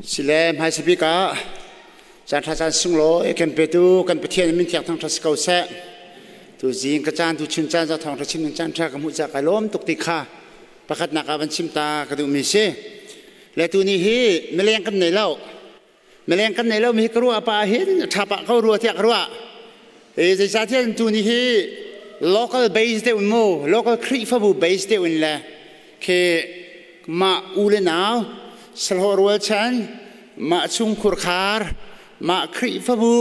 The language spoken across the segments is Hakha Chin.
Sile hmaisa bik ah caan ṭha caan sunglawi kan petu kan Pathian min thiang thangṭhat si ko seh. Tu zing ka caan tu chun caan za thawngṭha chim ding caan ṭha ka hmuh ca kai lawm tuk ti kha pakhatnak ah van chim ta ka duhmi si. Le tu ni hi mileng kan nei lo. Mileng kan nei lo mi hi ka ruah pa hin ṭha pah ko rua tiah ka ruah. E zeicahtiah tu ni hi local base deuh in mu local Khrihfabu base deuh in le khi mah u le nau sahlawh rualchan mah chungkhur khar mah Khrihfabu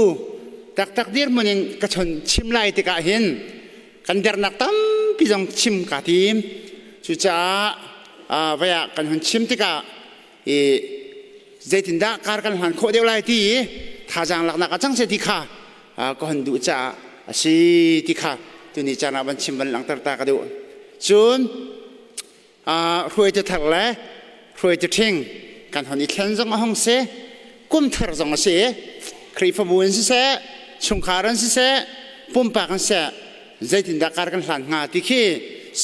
taktak dirhmun in ka chon chim lai tikah hin kan dernak tampi zong chim ka tim. Cucaah vai ah kan hun chim tikah i zeitindah kar kan hlan khawh deuh lai ti i thazaang laknak a cang se ti kha ka hon duh caah a si ti kha tuni caan ah van chim van langhter ta ka duh. Cun hruaitu thar le hruaitu ṭhing kan hon i thlen zong a hong si, kum thar zong a si. Khrihfabu in siseh, chungkhar in siseh, pumpak in siseh, zeitindah kar kan hlan hnga ti khi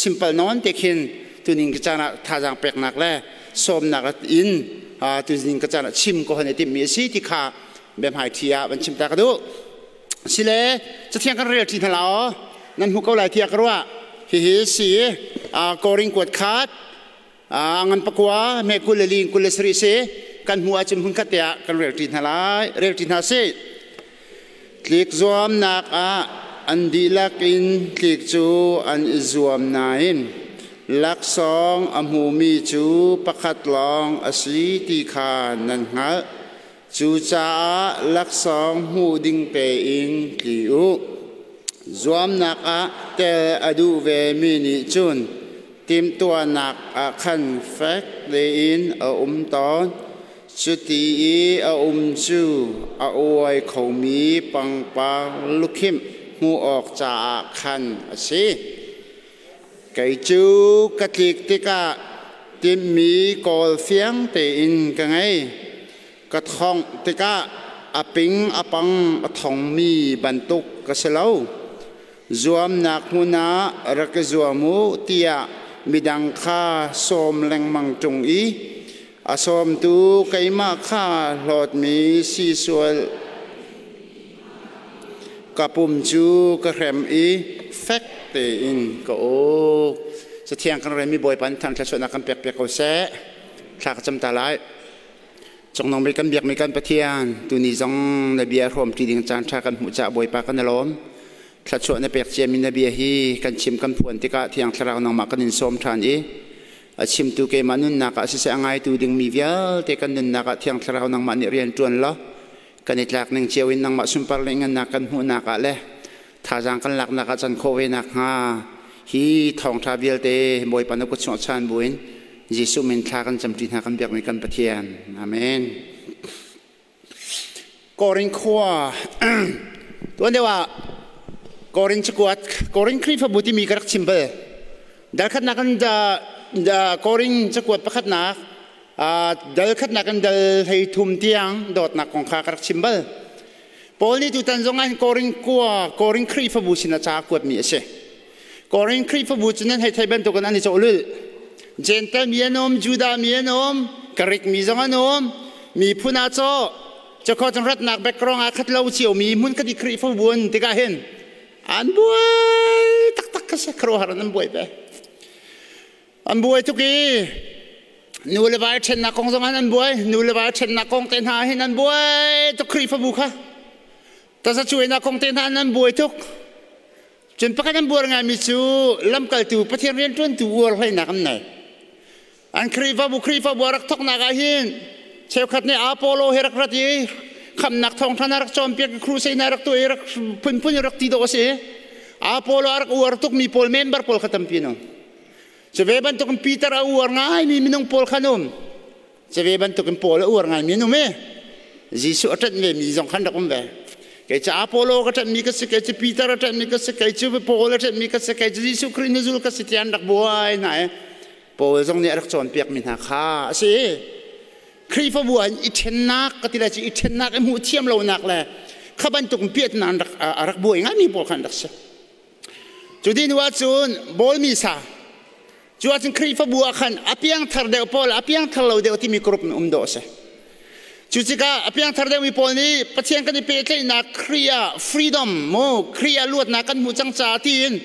simple nawn te khin tuning ka caan ah thazaang peknak le sawmnak in tuning ka caan ah chim ko hon i timhmi a si ti kha biahmai thi ah van chim ta ka duh. Sile cathiang kan rel ṭi hna la aw, nan hmu ko lai tiah ka ruah. Hihi si Korin kuat khat ngan pakua me 20 le li 27 si kan hmu ahcun hmun khat te ah kan rel ṭi hna lai, rel ṭi hna si. Tlik zuamnak ah an dihlak in tlik cu an i zuam nain laksawng a hmumi cu pakhat lawng a si ti kha nan hngalh. Cucaah laksawng hmuh ding pe in tli u. Zuamnak ah tel a duh vemi nih cun timhtuahnak ah khan fek tein a um tawn. Cuti i a um cu a uai khomi pangpar lukhimh hmuh awk caah khan a si. Kei cu ka tlik tikah timhmi kawl fiang tein ka ngei. Ka thongh tikah a ping a pang a thongmi bantuk ka si lo. Zuamnak hmun ah rak i zuam u tiah midang kha sawm lengmang ṭung i a sawmtu keimah kha hlawtmi si sual ka pum cu ka hrem i fek tein ka uk. Cathiang kan relmi Bawipa nih thangṭhat kan pek piak ko seh. Thla ka cam ta lai. Cungnung bik kan biakmi kan Pathian, tuni zong na bia hrawmṭi ding caan ṭha kan hmuh caah Bawipa kan i lawm. Thluachuah na pek ciami na bia hi kan chim kan phuan tikah Thiang Thlarau nangmah kan in sawm ṭhan i a chimtu keimah nunnak ah siseh, a ngaitu dingmi vialte kan nunnak ah Thiang Thlarau nangmah nih rian ṭuan law kan i tlak ning cio in nangmah sunpar le ngannak kan hmuhnak ah le thazaang kan laknak ah can khawh ve nakhnga hi thawngṭha vialte Bawipa na kut chungah chan buin Jesuh min thla kan camṭi hna, kan biakmi kan Pathian. Amen. Korin khua tuan deuh ah Korin cakuat, Korin Khrihfabu timi ka rak chim bal. Dal khatnak in Korin cakuat pakhatnak dal khatnak in dal 13 tiang dawtnak kong kha ka rak chim bal. Paul nih tutan zong ah Korin khua, Korin Khrihfabu sin a ca kuatmi a si. Korin Khrihfabu cu nan hei theih bantukin an i cawhlulh. Gentle mi an um, Judah mi an um, Greek mi zong an um. Miphun ah caw, cakhaw cun ratnak background ah khat lo cio mi hmun khat i Khrihfabu an tikah hin an buai taktak kha si, khuaruahhar an buai ve. An buai tuk i nu le va ṭhennak kong zong an buai, nu le va ṭhennak kong te hna hin an buai tuk Khrihfabu kha. Tazacuainak kong te hna an buai tuk. Cun pakhat an buar ngaimi cu lamkaltu Pathian rianṭuantu uar hleinak an nei. An Khrihfabu Khrihfabu a rak thawknak ah hin cheukhat nih Apollo he rak rat i khamnak thawngṭha na rak cawnpiak i crusade na rak tuah i rak phunphun i rak ti dawh a si. Apollo a rak uar tukmi pawl member pawl kha tampi an um. Cu ve bantukin Peter a uar ngaimi minung pawl khan um. Cu ve bantukin Paul a uar ngaimi an um i Jesuh a ṭanh vemi zong khan rak um ve. Kei cu Apollo ka ṭanhmi ka si, kei cu Peter a ṭanhmi ka si, kei cu Paul a ṭanhmi ka si, kei cu Jesuh Khrih nuzul ka si tiah an rak buai hna i Paul zong nih a rak cawnpiakmi hna kha a si. Khrihfabu ah i ṭhennak ka ti lai cu i ṭhennak i hmuh thiam lonak le kha bantuk piatnak an rak a rak buai ngaimi pawl kha an rak si. Cu ti hnu ahcun bawlmi sa cu ahcun Khrihfabu ah khan a piangthar deuh pawl, a piangthar lo deuh timi group in um dawh a si. Cu tikah a piangthar deuhmi pawl nih Pathian kan i pehtlaihnak Khrih ah freedom mu Khrih ah luatnak kan hmuh cang caah tiin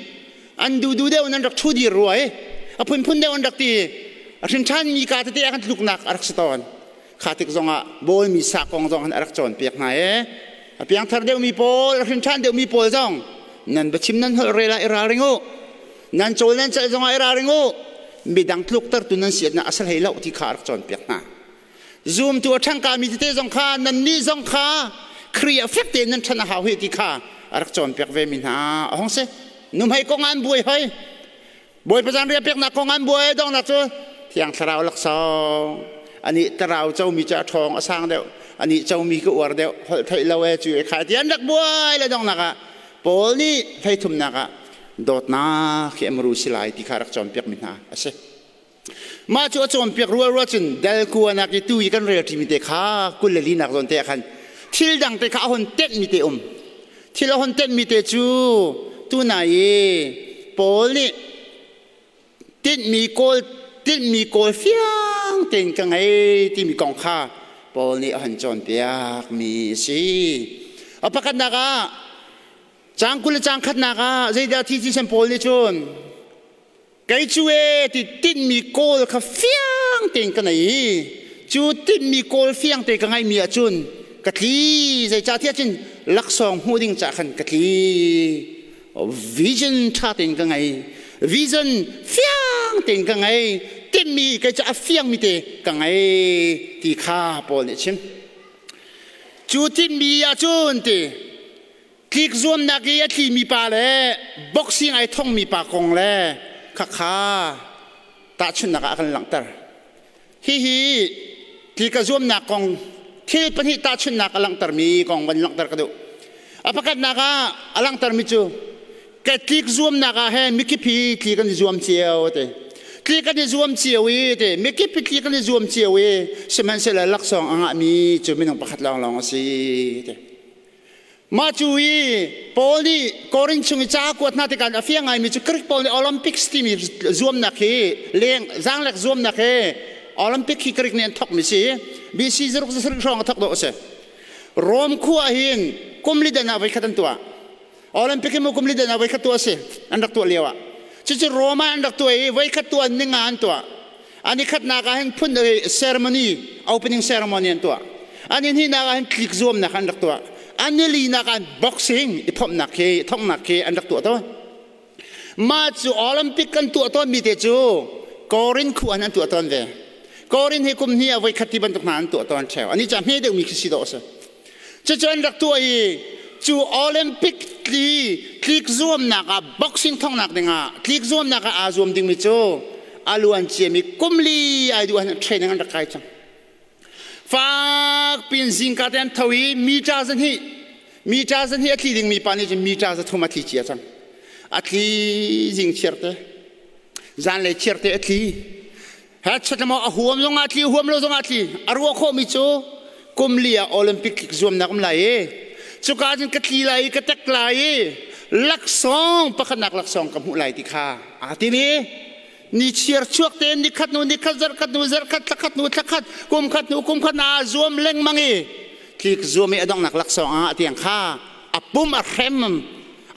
an duhduh deuh in an rak ṭhu dir rua i a phunphun deuh an rak ti. A hrin ṭhanmi ka tete ah kan tluknak a rak si tawn. Kha tik zongah bawlmi sa kong zong an rak cawnpiak hna i a piangthar deuhmi pawl, a hrin ṭhan deuhmi pawl zong nan biachim nan holh rel ah i ralring u. Nan cawl nan celh zongah i ralring u. Midang tluktertu nan si a si hlei lo ti kha a rak cawnpiak hna. Zumtu a ṭhangkami tete zong kha nannih zong kha Khrih ah fek tein nan ṭhan a hau hi ti kha a rak cawnpiak vemi hna a hung si. Nuhmei kong an buai hoi. Bawipa zanriah peknak kong an buai donghnak cu Thiang Thlarau laksawng. Anih tarau comi cu a ṭhawng a sang deuh. Anih comi ka uar deuh. Holh theih lo e cu e khai ti an rak buai le donghnak ah Paul nih hleithumnak ah dawtnak hi amru si lai ti kha rak cawnpiakmi hna a si. Mah cu a cawnpiak rual rual cun dal kuanak i tu i kan rel ṭimi te kha 24nak zawn te ah khan thil dang te kha a hon tenhmi te um. Thil a hon tenhmi te cu tunai i Paul nih tinhmi kawl tinhmi kawl fiang tein ka ngei timi kong kha Paul nih a hon cawnpiakmi a si. A pakhatnak ah caang 20 le caang khatnak ah zeidah thi ti sen Paul nih cun Kei cu e ti tinhmi kawl kha fiang tein ka nei i cu tinhmi kawl fiang te ka ngeihmi ahcun ka tli. Zeicahtiah cun laksawng hmuh ding ca khan ka tli. Vision ṭha tein ka ngei. Vision fiang tein ka ngei. Tinhmi kei cu a fiangmi te ka ngei ti kha Paul nih a chim. Cu tinhmi ahcun ti Tlik zuamnak i a tlimi pa le boxing ai thongmi pa kong le khakha tahchunhnak ah a kan langhter. Hihi tlik a zuamnak kong thil pahnih tahchunhnak a langhtermi kong van langhter ka duh. A pakhatnak ah a langhtermi cu ka tlik zuamnak ah he mikip hi tli kan i zuam cio te. Tli kan i zuam cio i te mikip hi tli kan i zuam cio i sihmanhsehlaw laksawng a ngahmi cu minung pakhat lawnglawng a si te. Mah cu i Paul nih Korin chung i ca a kuat hna tikah a fiang ngaimi cu Greek pawl nih Olympics timi zuamnak hi leng zaanglek zuamnak hi Olympic hi Greek nih an thawkmi si. BC zaruk zasarih hrawng a thawk dawh a si. Rome khua hin kum li dan ah voikhat an tuah. Olympic hi mu kum li dan ah voikhat tuah a si. An rak tuah lio ah. Cucu Rome ah an rak tuah i voikhat tuah ninga an tuah. An i khatnak ah hin phun ceremony, opening ceremony an tuah. An i hnihnak ah hin tlik zuamnak an rak tuah. An i linak ah boxing i phomhnak khi thonghnak khi an rak tuah tawn. Mah cu Olympic kan tuah tawn mi te cu Korin khu an tuah tawn ve. Korin hi kum hnih ah voi khat ti bantuk hna an tuah tawn theo. Ani ca hme deuh mi khi si dawh a si. Cucu an rak tuah i cu Olympic tli tlik zuamnak ah boxing thonghnak dingah tlik zuamnak ah aa zuam dingmi cu a luan ciami kum li ai duh ah training an rak kai cang. Fak pin zingka te an tho i mita zahnih mita zahnih a tli dingmi pa nih cun mita 300 a tli cia cang. A tli zing chiar te zanlei chiar te a tli. Headset maw a huam zong ah tli huam lo zong ah tli a ruah khawhmi cu kum li ah Olympic zuamnak um lai i cuka cun ka tli lai i ka tek lai i laksawng pakhatnak laksawng ka hmuh lai ti kha aa tim i ni chiar chuak tein ni khat hnu ni khat zarh khat hnu zarh khat thla khat hnu thla khat kum khat hnu kum khat naa zuam lengmang i tlik zuam i a donghnak laksawng ah tiang kha a pum a hrem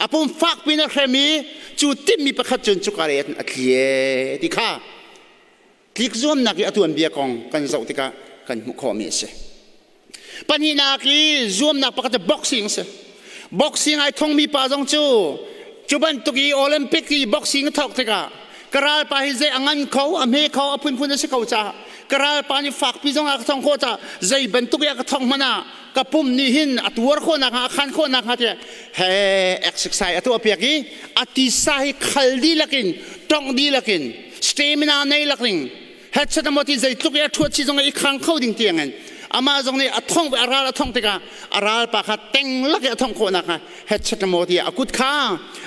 a pum fak pin a hrem i cu timmi pakhat cun cuka lei a tli e ti kha tlik zuamnak i a tuanbia kong kan zoh tikah kan hmuh khawhmi a si. Pahnihnak i zuamnak pakhat cu boxing a si. Boxing ai thongmi pa zong cu cu bantuk i Olympic i boxing a thawk tikah ka ralpa hi zei a ngan kho, a hme kho, a phunphun a si ko caah ka ralpa nih fakpi zong a ka thong khawh caah zei bantuk i a ka thong hmanh ah ka pum nih hin a tuar khawh nakhnga a khan khawh nakhnga tiah he exercise a tuah piak i a tisa hi khal dihlak in tongh dihlak in stamina nei lak ding headset amo ti zeitluk i a ṭhuat si zong i khang kho ding tiang in amah zong nih a thong a ral a thong tikah a ral pa kha teng lak i a thong khawh nakhnga headset amo ti a kut kha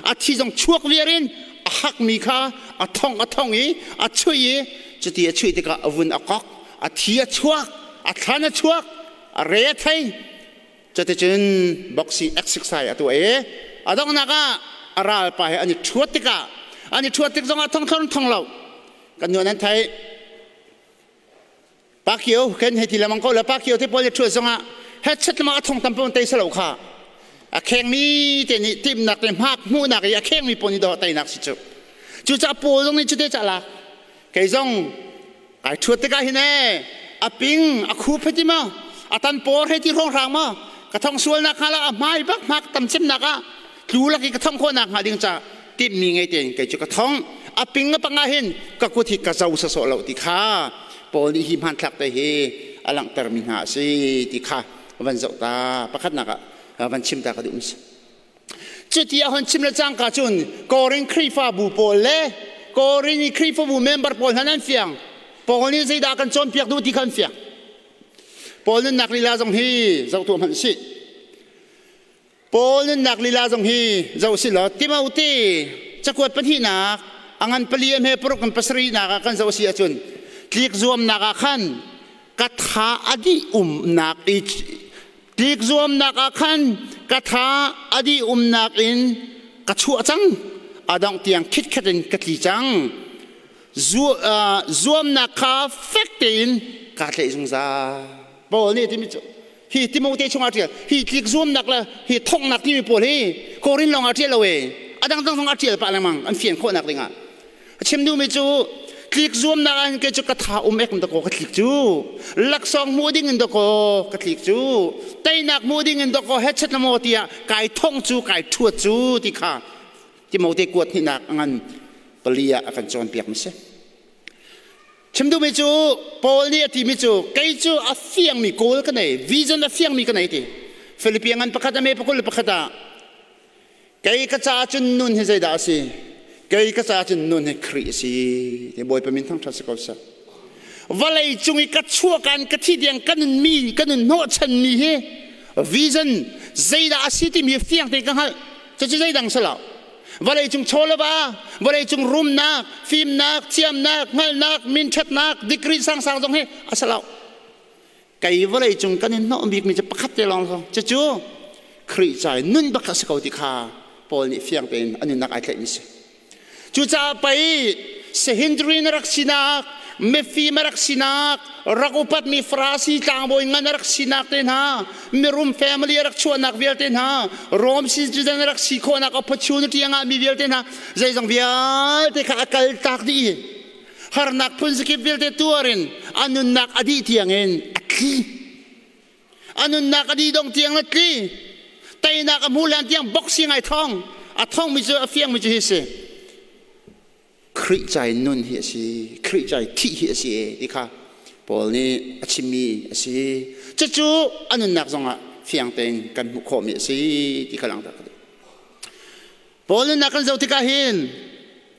a thi zong chuak viar in a hakmi kha a thong a thong i a chuih i cuti a chuih tikah a vun a kok a thi a chuak a thlan a chuak a re a thei. Cuticun boxing exercise a tuah i a donghnak ah a ralpa he an i ṭhuat tikah an i ṭhuat tik zongah thong thong thong lo kan nuan an theih. Pakio kan hei ti lemang ko la Pakio te pawl le ṭhuat zongah headset lama a thong tam pawn tei salo kha a khengmi te nih timnak le hmak hmuhnak i a khengmi pawl nih dawh teinak si cu. Cucaah pawl zong nih cute ca lak kei zong kai ṭhuat tikah hin ee a ping a khu pheti ma a tan por he ti hrawng hrang ma ka thong sualnak hnga la a hmai bak hmak tam cemnak ah tlu lak i ka thong khawhnak hnga ding ca timhmi ngei tein kei cu ka thong a ping a pang ah hin ka kut hi ka zo sawsawh lo ti kha Paul nih hi hmanthlak te hi a langhtermi hna a si ti kha van zoh ta pakhatnak ah van chim ta ka duh si. Cuti a hon chim le cangka cun Korin Khrihfabu pawl le Korin i Khrihfabu member pawl hna nan fiang. Paul nih zeidah kan cawnpiak duh ti kha an fiang. Paul nunnak lila zong hi zoh tuah hmanh sih. Paul nunnak lila zong hi zoh si law Timote cakuat pahnihnak a ngan pali a hme paruk in pasarihnak ah kan zoh si ahcun tlik zuamnak ah khan ka tha a dih umnak i tlik zuamnak ah khan ka tha a dih umnak in ka chuah cang a dongh tiang khitkhat in ka tli cang zuamnak kha fek tein kaa tlaih zungzal Paul nih timi cu hi Timote chungah ṭial hi tlik zuamnak le hi thonghnak timi pawl hi Korin lawng ah ṭial lo e a dangdang zong ah ṭial pah lengmang an fian khawhnak dingah a chim duhmi cu tlik zuamnak ah hin kei cu ka tha um ek dakaw ka tlik cu laksawng hmuh ding in dakaw ka tlik cu teinak hmuh ding in dakaw hechet maw tiah kai thong cu kai ṭhuat cu ti kha Timote kuat hnihnak a ngan pali ah a kan cawnpiak mi si. Chim duhmi cu Paul nih a timi cu kei cu a fiangmi goal ka nei, vision a fiangmi ka nei ti. Philippi ngan pakhat a me pakul le pakhat ah kei ka caah cun nun hi zeidah a si? Kei ka caah cun nun hi Khrih a si. Ti Bawipa min thangṭhat si ko seh. Vawlei cung i ka chuahkan ka thi tiang ka nunmi ka nun hnawhchanmi hi vision zeidah a si timi fiang tein ka hngalh. Cucu zeidang si lo. Vawleicung chawleva, vawleicung rumnak, fimnak, thiamnak, hngalhnak, minṭhatnak, degree sangsang zong hi a si lo. Kei vawleicung kan in hnawh bikmi cu pakhat te lawng lawng. Cucu Khrih ca i nun bak a si ko ti kha Paul nih fiang tein a nunnak ai tlaihmi si. Cucaah pei Sanhedrin a rak sinak, mifim a rak sinak, rak upatmi Farasi tlangbawi ngan a rak sinak te hna, mirum family a rak chuahnak vialte hna, Rome citizen a rak si khawhnak opportunity a ngahmi vialte hna, zeizong vialte kha a kaltak dih i harnak phun zakip vialte tuar in a nunnak a dih tiangin a tli. A nunnak a dih dong tiang a tli. Teinak a hmu hlan tiang boxing ai thong. A thongmi cu a fiangmi cu hi si. Khrih cai nun hi a si. Khrih cai thih hi a si e ti kha Paul nih a chimmi a si. Cucu a nunnak zongah fiang tein kan hmuh khawhmi a si ti kha langhter ka duh. Paul nunnak kan zoh tikah hin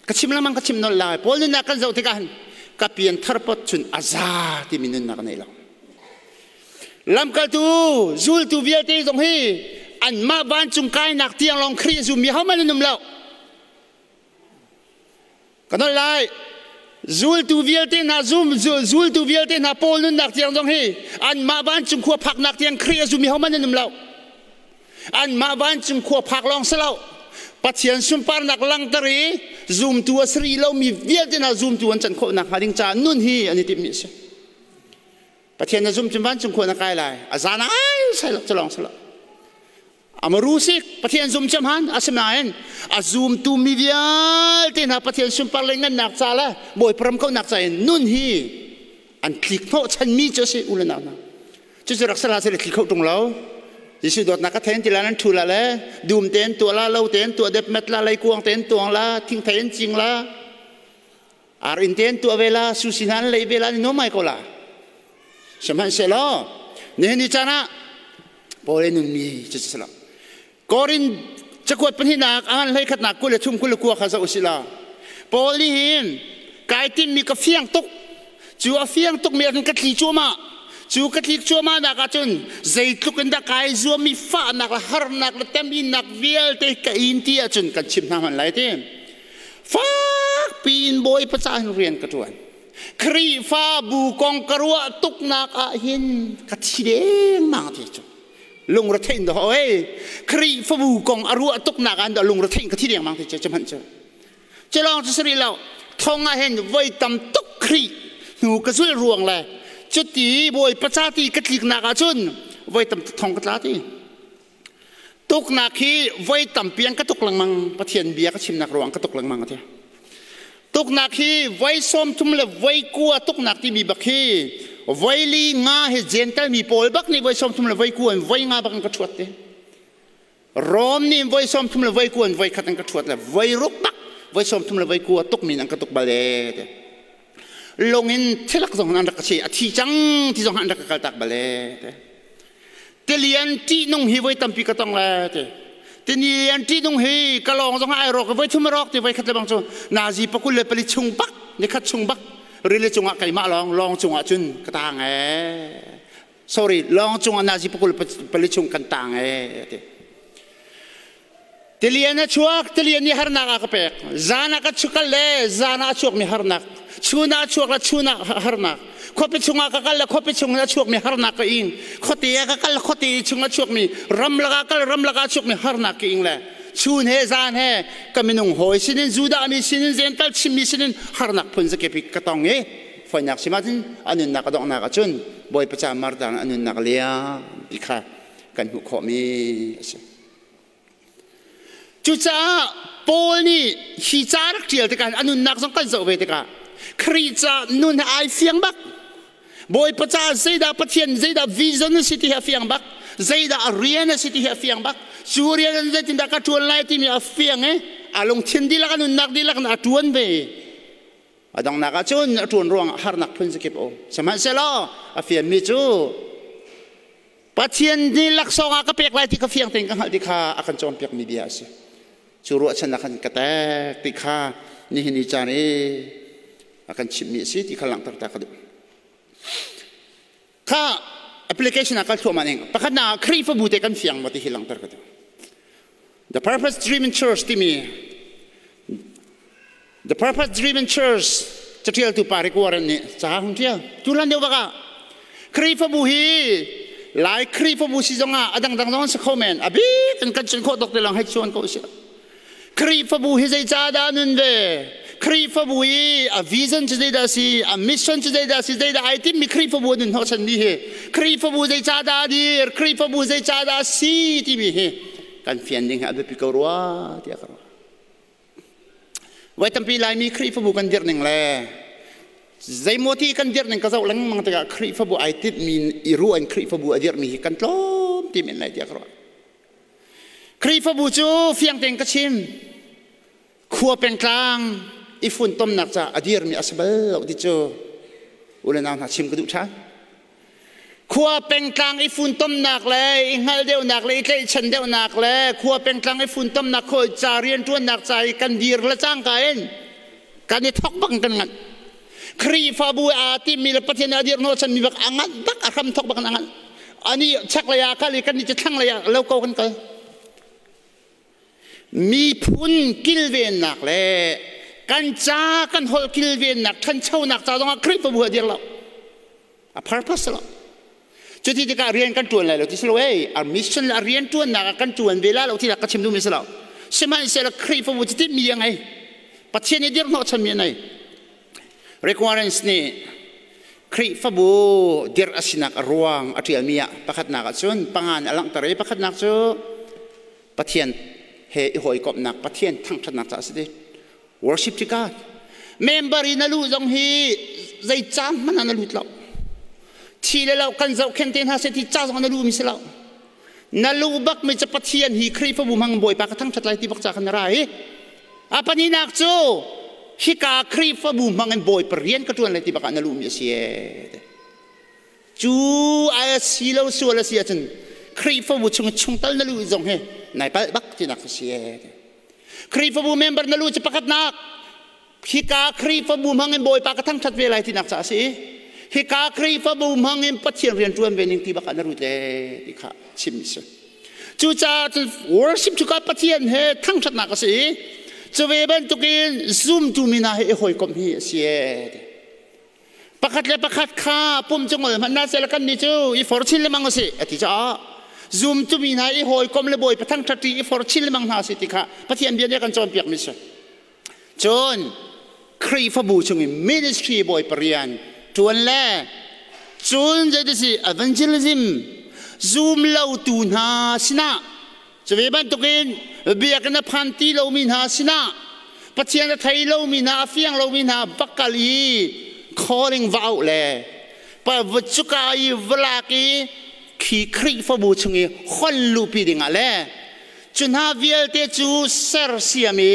ka chim lengmang ka chim nolh lai. Paul nunnak kan zoh tikah hin ka pian thar pot cun a za timi nunnak a nei lo. Lamkaltu zultu vialte zong hi anmah vancung kainak tiang lawng Khrih a zummi hohmanh an um lo. Ka nolh lai. Zultu vialte hna zum zultu vialte hna Paul nunnak tiang zong hi anmah vancung khua phaknak tiang Khrih a zummi hohmanh an um lo. Anmah vancung khua phak lawng si lo. Pathian sunparnak langter i zumtu a si rih lomi vialte hna zumtu an can khawh nakhnga ding caah nun hi an i timhmi a si. Pathian na zum cun vancung khua na kai lai. A zan ai sai lo culong salo. Amaru sik Pathian zum cem han asinain a zumtu mi vialte hna Pathian sunpar le ngannak ca le Bawipa ram kaunak ca in nun hi an tlik hnawh chanmi cu a si u le nau hna. Cucu rak sala sile thli kho ṭung lo. Jesuh dawtnak ka thein ti la nan ṭhu la le dum tein tuah la lo tein tuah dep met la leikuang tein tuang la thingthei in cing la ar in tein tuah ve la susi hna an lei ve la ni nuam mai ko la sihmanhsehlaw nihin ni caan ah Paul in nunmi cu si lo Korin cakuat pahnihnak a ngan hlei khatnak 23 29 kha zoh usih law Paul nih hin kai timmi ka fiang tuk cu a fiang tukmi ah khan ka tli cuahmah cu ka tlik cuahmah nak ah cun zeitluk in dah kai zuammi fahnak le harnak le teminnak vialte ka in ti ahcun kan chim hna hmanh lai ti Fakpi in Bawipa caah hin rian ka ṭuan. Khrihfabu kong ka ruah tuknak ah hin ka thi dengmang ti cu. Lungretheih in dah oi. Khrihfabu kong a ruah tuknak ah hin lungretheih in ka thi dengmang ti cu cu hmanh cu. Cu lawng cu si rih lo. Thong ah hin voi tam tuk Khrih hnu ka zulh ruang le Cuti Bawipa ca ti ka tliknak ahcun voi tam thong ka tla ti. Tuknak hi voi tampi an ka tuk lengmang. Pathian bia ka chimnak ruang ka tuk lengmang ati. Tuknak hi voi 30 le voi 90 tuknak timi bak hi voi li nga hi Gentile mi pawl bak nih voi 30 le voi 90 in voi nga bak an ka ṭhuat te. Rom nih voi 30 le voi 90 in voi khat an ka ṭhuat le voi ruk bak voi 30 le voi 90 tuk min an ka tuk bal e te. Lung in thilak zong an rak ka si a thi cang ti zong an rak ka kaltak bal e te. Tilian ṭihnung hi voi tampi ka tong le ti. Tilian ṭihnung hi ka lawng zong ai rawk voi thum rawk ti voi khat le bang cu nazi 24 chung bak nikhat chung bak rili cungah keimah lawng lawng cungah cun ka tang ee. Sorry, lawng cungah nazi 24 chung kan tang ee ti. Tilian a chuak, tilian nih harnak a ka pek. Zan ah ka chukal le zan ah a chuakmi harnak. Chun ah a chuak le chun ah harnak. Khuapi chungah ka kal le khuapi chung a chuakmi harnak ka ing. Khuate ah ka kal khuate chung a chuakmi ramlak ah kal ramlak ah a chuakmi harnak ka ing le chun he zan he ka minung hawi sinin Judah mi sinin Gentile chimmi sinin harnak phun zakip ka tong i foinak sim ahcun a nunnak a donghnak ahcun Bawipa ca martar a nunnak liam ti kha kan hmuh khawhmi a si. Cucaah Paul nih hi ca rak ṭial tikah a nunnak zong kan zoh ve tikah Khrih ca nun he ai fiang bak. Bawipa ca zeidah Pathian zeidah vision a si ti hi a fiang bak. Zeidah a rian a si ti hi a fiang bak. Cu rian in zeitindah ka ṭuan lai timi a fiang i a lungthin dihlak a nunnak dihlak in a ṭuan ve. A donghnak ah cun a ṭuan ruangah harnak phun zakip a um. Sihmanhsehlaw a fianmi cu Pathian nih laksawng ah ka pek lai ti kha fiang tein ka hngalh ti kha a kan cawnpiakmi bia a si. Cu ruahchannak khan ka tek ti kha nihin ni caan i a kan chimhmi a si ti kha langhter ta ka duh. Kha application ah kal thluahmah ning pakhatnak ah Khrihfabu te kan fiang maw ti hi langhter ka duh. The Purpose Driven Church timi The Purpose Driven Church catialtu pa Rick Warren nih ca hun tial. Tu hlan deuh bak ah Khrihfabu hi Lai Khrihfabu si zong ah a dangdang zong an si kho men. A bik in kan cun khawh tuk ti lang hei chuan ko usih. Khrihfabu hi zeicah dah nun ve? Khrihfabu i a vision cu zeidah a si? A mission cu zeidah a si? Zeidah ai timmi Khrihfabu an nun hnawhchanmi hi? Khrihfabu zeicah dah a dir? Khrihfabu zeicah dah a si timi hi kan fian ding hi a biapi ko rua tiah ka ruah. Voi tampi Laimi Khrihfabu kan dirh ning le zeimaw ti kan dirh ning ka zoh lengmang tikah Khrihfabu ai tinhmi i ruah in Khrihfabu a dirhmi hi kan tlawm ti men lai tiah ka ruah. Khrihfabu cu fiang tein ka chim. Khua pengtlang i funtomnak ca a dirmi a si bal lo ti cu u le nau hna chim ka duh ṭhan. Khua pengtlang i funtomnak le i hngalh deuhnak le i tlaihchan deuhnak le khua pengtlang i funtomnak khawi ca rianṭuannak ca i kan dir le cangka in kan i thok bak kan nganh. Khrihfabu aa timmi le Pathian a dir hnawhchanmi bak a nganh bak a hram thok bak in a nganh. Ani chaklei ah kal i kan i thlanglei ah lo ko kan kal. Miphun kilvennak le kan ca kan holh kilvennak ṭhanchonak ca zongah Khrihfabu a dir lo. A purpose lo. Cuti tikah rian kan ṭuan lai lo ti si lo ei. A mission le a rian ṭuannak ah kan ṭuan ve la lo ti ka chim duhmi si lo. Sihmanhsehlaw Khrihfabu cu tinhmi a ngei. Pathian nih dirhnawhchanmi a nei. Requirements nih Khrihfabu dirh a sinak a ruang a ṭialmi ah pakhatnak ah cun panga in a langhter i pakhatnak cu Pathian he i hawikomhnak Pathian thangṭhatnak caah a si ti. Worship to God. Member i na luh zong hi zei ca hmanh ah na lut lo. Thi le lo kan zohkhenh te hna seh ti ca zong na luhmi si lo. Na luh bak mi cu Pathian hi Khrihfabu hmang Bawipa ka thangṭhat lai ti bak ca khan na ra i a pahnihnak cu hika Khrihfabu hmang in Bawipa rian ka ṭuan lai ti bak ah na luhmi a si ee. Cu ai si lo sual a si ahcun Khrihfabu chung chungtal na luh zong hi nai palh bak tinak a si ee. Khrihfabu member na luh cu pakhatnak hika Khrihfabu hmang in Bawipa ka thangṭhat ve lai tinak caah a si. Hika Khrihfabu hmang in Pathian rian ṭuan ve ning ti bak ah na rut le ti kha chim a si. Cucaah cun worship cu ka Pathian he thangṭhatnak a si i cu ve bantukin zumtu mi hna he i hawikomh hi a si ee. Pakhat le pakhat kha pum cu ngol hmanh hna seh kan nih cu i for chin lengmang usih a ti caah zumtu mi hna i hawikom le Bawipa thangṭhat i for chin lengmang hna usih ti kha Pathian bia nih a kan cawnpiakmi si. Cun Khrihfabu chung i ministry Bawipa rian ṭuan le Cun zeiti si evangelism zum lotu hna sinah cu ve bantukin biakinn a phan ti lomi hna sinah Pathian a thei lomi hna a fiang lomi hna va kal i calling va auh le pa cuka i va lak i khi Khrihfabu chung i hon luhpi dingah le cu hna vialte cu sersiam i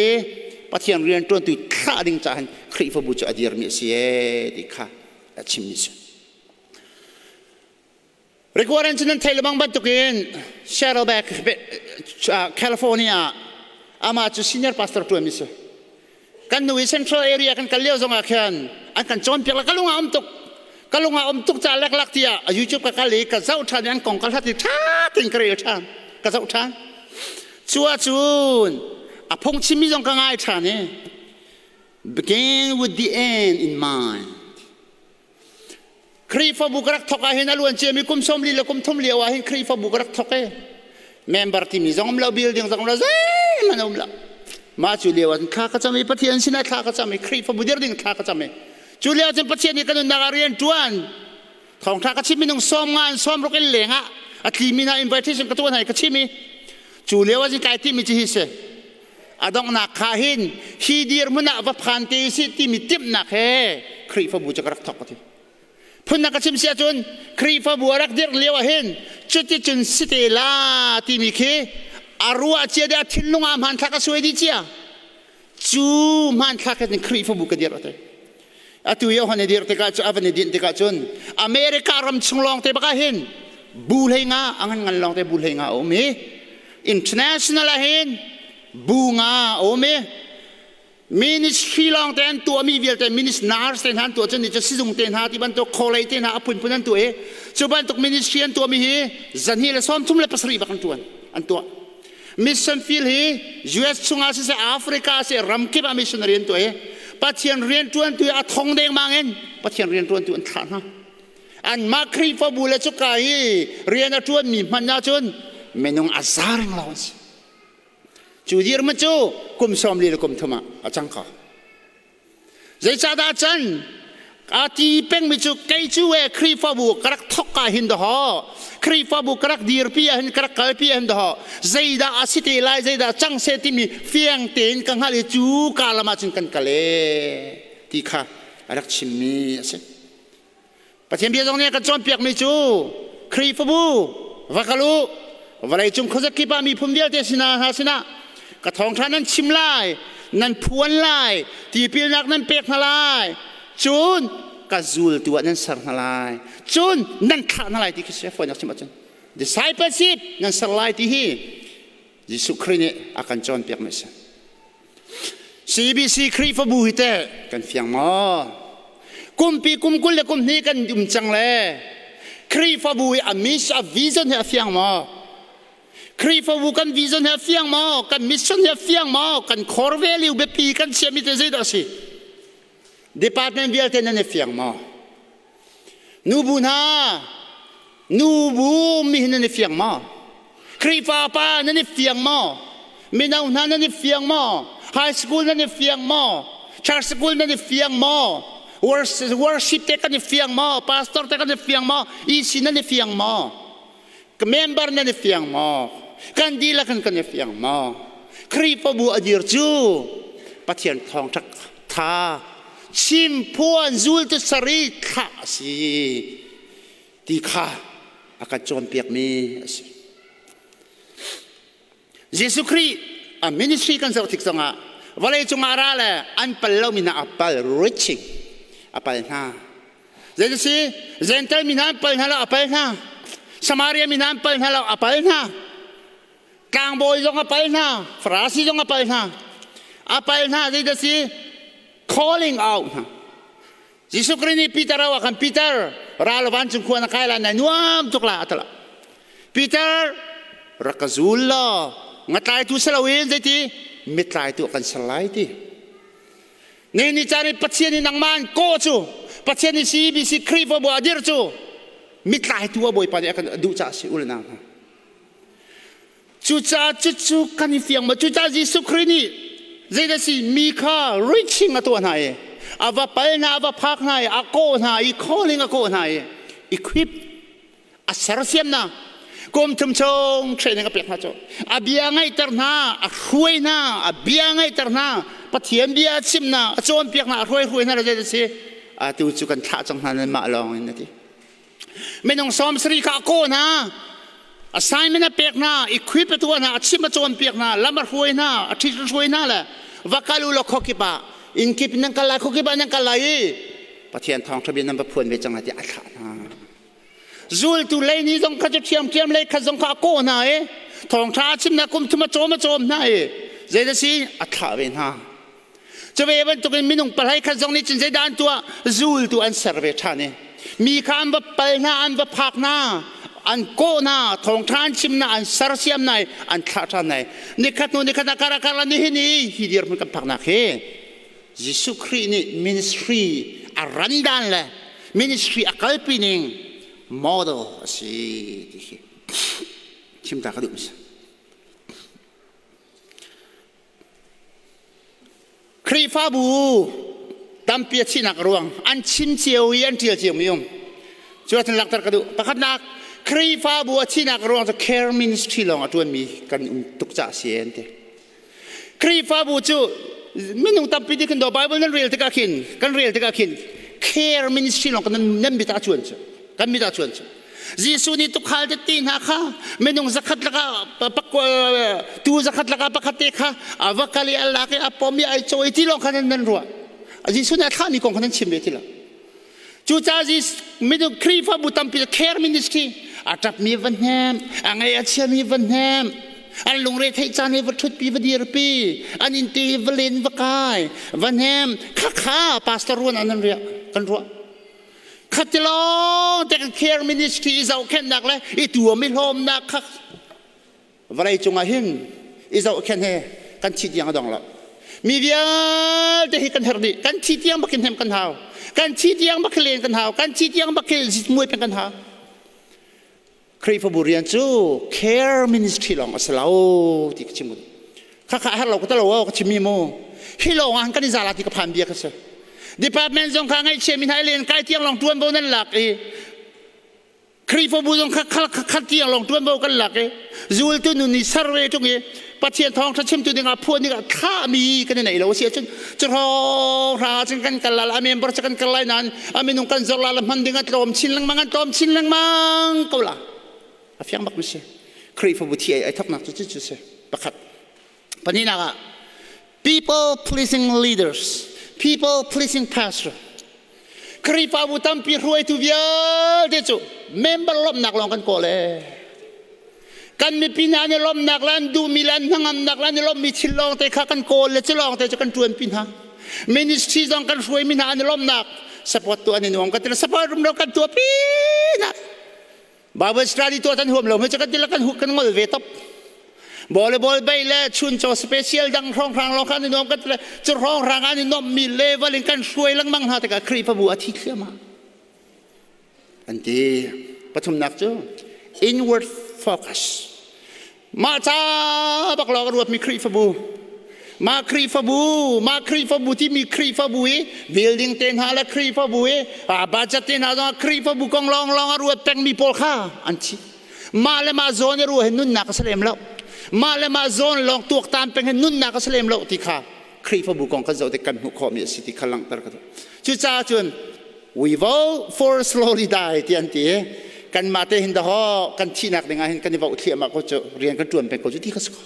Pathian rianṭuantu thlah ding caah hin Khrihfabu cu a dirmi a si ee ti kha a chimmi a si. Requirement cu nan theih lebang bantukin Saddleback, California amah cu senior pastor ṭuanmi si. Kan nu i Central area kan kal lio zongah khan an kan cawnpiak le ka lung ah um tuk. Ka lung ah um tuk ca leklak tiah YouTube ka kal i ka zoh ṭhan i an kong ka hlat i ṭha tein ka rel ṭhan. Ka zoh ṭhan. Cu ahcun a phungchimmi zong ka ngai ṭhan i begin with the end in mind. Khrihfabu ka rak thawk ah hin a luan ciami kum 40 le kum 30 lio ah hin Khrihfabu ka rak thawk i member timi zong um lo building zong um lo zeihmanh um lo mah cu lio ah thla ka cam i Pathian sinah thla ka cam i Khrihfabu dir ding thla ka cam i cu lio cun Pathian nih ka nunnak ah rian ṭuan thawngṭha ka chim minung sawm nga in sawm ruk in leng ah a tlimi hna invitation ka tuah hna i ka chim i cu lio ah kai timi cu hi si a donghnak kha hin hi dirhmun ah va phan te si timi timhnak he Khrihfabu cu ka rak thawk ka ti phunnak ka chim si ahcun Khrihfabu a rak dirh lio ah hin cuticun si te la timi khi a ruah cia deh a thinlung ah hmanthlak a suai dih cia cu hmanthlak he Khrihfabu ka dirh ate atu i hon i dirh tikah cu a van i dinh tikah cun America ram chung lawng te bak ah hin bu hlei nga a ngan ngan lawng te bu hlei nga a um i international ah hin bu nga a um i ministry lawng te an tuahmi vialte ministry nurse te hna an tuah cun ni cu sizung te hna ti bantuk kholei te hna a phunphun an tuah i cu bantuk ministry an tuahmi hi zahnih le 37 bak an tuan an tuah mission field hi US chungah siseh Africa siseh ramkip ah missionary an tuah i Pathian rianṭuantu a thong dengmang in Pathian rianṭuantu an thlah hna anmah Khrihfabu le cuka i rian a ṭuanmi hmanh ahcun minung a za reng lo an si cu dirhmun cu kum 40 le kum 30 ah a cang ko Zeicahdah can a ti pengmi cu kei cu e Khrihfabu ka rak thok ka hin dahaw Khrihfabu ka rak dirpi ah hin ka rak kalpi ah hin dahaw zeidah a si te lai zeidah cang seh timi fiang tein ka hngalh i cu ka lam ah cun kan kal e ti kha a rak chimmi a si. Pathian bia zong nih a kan cawnpiakmi cu Khrihfabu va kal u vawleicung khuazakip ah miphun vialte sinah hna sinah ka thawngṭha nan chim lai nan phuan lai tipilnak nan pek hna lai cun ka zultu ah nan ser hna lai cun nan thlah hna lai ti khi si fawinak chim ahcun discipleship nan ser lai ti hi Jesuh Khrih nih a kan cawnpiakmi a si. CBC Khrihfabu hi teh kan fiang maw? Kumpi kum 20 le kum 2 kan um cang le Khrihfabu hi a mission a vision hi a fiang maw? Khrihfabu kan vision hi a fiang maw? Kan mission hi a fiang maw? Kan core value biapi kan chiahmi te zeidah a si? Department vialte nan i fiang maw? Nubu hna, nubu mi hi nan i fiang maw? Khrihfa pa nan i fiang maw? Mino hna nan i fiang maw? High school nan i fiang maw? Church school nan i fiang maw? Worship te kan i fiang maw? Pastor te kan i fiang maw? EC nan i fiang maw? Member nan i fiang maw? Kan dihlak in kan i fiang maw? Khrihfabu a dir cu Pathian thawngṭha tha chimphuan zultu sari thlah a si ti kha a kan cawnpiakmi a si. Jesuh Khrih a ministry kan zoh tik zongah vawleicung ah ra le an pal lomi hna a pal reaching a pal hna. Zei si Gentile mi hna an pal hna lo a pal hna. Samaria mi hna an pal hna lo a pal hna. Tlangbawi zong a pal hna, Farasi zong a pal hna. A pal hna zei si calling out hna. Jesuh Khrih nih Peter a kan Peter ral vancung khua na kai lai na nuam tuk la atala. Peter rak ka zul law ngatlaitu si loin zeiti mitlaitu kan ser lai ti. Ni ni caan i Pathian i nangmah in kawh cu Pathian i CBC Khrihfabu a dir cu mitlaitu a Bawipa nih a kan duh caah si u le nau hna. Cucaah cucu kan i fiang ma cucaah Jesuh Khrih nih zeidah si mi kha reaching a tuah hna i a va pal hna a va phak hna i a kawh hna i calling a kawh hna i. Equip a sersiam hna. Kum thum chung training a pek hna cu. A bia ngaihter hna, a hruai hna, a bia ngaihter hna, Pathian bia a chim hna, a cawnpiak hna, a hruai hruai hna le zei si. Atu cu kan thlah cang hna nan mah lawng in a ti. Minung 70 kha a kawh hna. Assignment a pek hna, equip a tuah hna, a chim a cawnpiak hna, lam a hruai hna, a ṭhit a hruai hna le va kal u law khuakip ah inn kip nan kal lai, khuakip ah nan kal lai i Pathian thawngṭha bia nan va phuan ve cang lai tiah a thlah hna. Zultu lei ni zong kha cu ṭhiamṭhiam lei khat zong kha a kawh hna i thawngṭha a chim hna kum thum a cawm a cawm hna i zeidah si a thlah ve hna. Cu ve bantukin minung palhai khat zong nih cun zeidah an tuah? Zultu an ser ve ṭhan i mi kha an va pal hna, an va phak hna, an kawh hna, thawngṭha an chim hna, an sersiam hna i an thlah ṭhan hna i nikhat hnu nikhat ah kar kar nihin i hi dirhmun kan phaknak hi Jesuh Khrih nih ministry a ran dan le ministry a kalpi ning model a si ti hi chim ta ka duh si. Khrihfabu tampi a thihnak ruang an chim cio i an ṭial cio mi um. Cu ahcun langhter ka duh. Pakhatnak, Khrihfabu a thihnak ruang cu care ministry lawng a ṭuanmi kan um tuk caah si an ti. Khrihfabu cu minung tampi nih khin do Bible nan rel tikah khin kan rel tikah khin care ministry lawng kan nan mit ah cuan cu kan mit ah cuan cu Jesuh nih tukhal tete hna kha minung zakhat lakah tu zakhat lakah pakhat te kha a va kal i a lak i a pom i ai cawi ti lawng kha nan ruah. Jesuh nih a thlahmi kong kha nan chim ve ti lo. Cucaah minung Khrihfabu tampi care ministry a ṭapmi va hnem, a ngaih a chiami va hnem, an lungre theih caan hi va ṭhutpi va dirpi, an innte va len va kai, va hnem, khakha pastor ruan an riah kan ruah. Khatilawng te kan care ministry i zohkhenhnak le i tuam i hlawmnak kha vawlei cungah hin i zohkhenh he kan thi tiang a dong lo. Mi vialte hi kan herh dih. Kan thi tiang bak in hnem kan hau. Kan thi tiang bak len kan hau. Kan thi tiang bak muai peng kan hau. Khrihfabu rian cu care ministry lawng a si lo ti ka chim. Khakha a herh lo ka talo ka chim mi mu. Hi lawng ah kan i zala ti ka phan bia ka si. Department zong kha ngaihchia mi hna len kai tiang lawng tuanvo nan lak i Khrihfabu zong kha khat tiang lawng tuanvo kan lak i zultu nun i survey tung i Pathian thawngṭha chimtu dingah phuan dingah thlahmi kan i neih lo a si ahcun cu hrawng hra cun kan kal lai a member cu kan kal lai nain a minung kan zor la hman ding a tlawm chin lengmang an tlawm chin lengmang ko la a fiang bak mi si Khrihfabu thi ai thoknak cu cu si pakhat pahnihnak ah people pleasing leaders people pleasing pastor Khrihfabu tampi hruaitu vialte cu member lawmhnak lawng kan kawl ee. Kan mipi hna nih lawmhnak le an duhmi le an hnangamnak le an i lawmhmi thil lawng te kha kan kawl le cu lawng te cu kan ṭuanpi hna. Ministry zong kan hruaimi hna an i lawmhnak support tuah an i nuam kan ti support rumro kan tuahpi hna. Bible study tuah tan huam lo hme kan ti kan kan ngol ve top. Volleyball bay le chunchaw special dang hrawng hrang lawng khan i nuam kan ti le cu hrawng hrang an i nuammi level in kan hruai lengmang hna tikah Khrihfabu a thi thliahmah. An ti. Pathumnak cu inward focus. Mah ca bak lawng a ruatmi Khrihfabu mah Khrihfabu mah Khrihfabu timi Khrihfabu i building te hna le Khrihfabu i budget te hna zong Khrihfabu kong lawng lawng a ruat pengmi pawl kha an thi. Mah le mah zawn i ruah hin nunnak a si lem lo. Mah le mah zawn lawng tuaktan peng hin nunnak a si lem lo ti kha Khrihfabu kong kan zoh tik kan hmuh khawhmi a si ti kha langhter ka duh. Cucaah cun we vote for slowly die ti an ti kanmah te hin dahaw kan thihnak ding ah hin kan i voh thliahmah ko cu rian kan ṭuan peng ko cu ti kha si ko.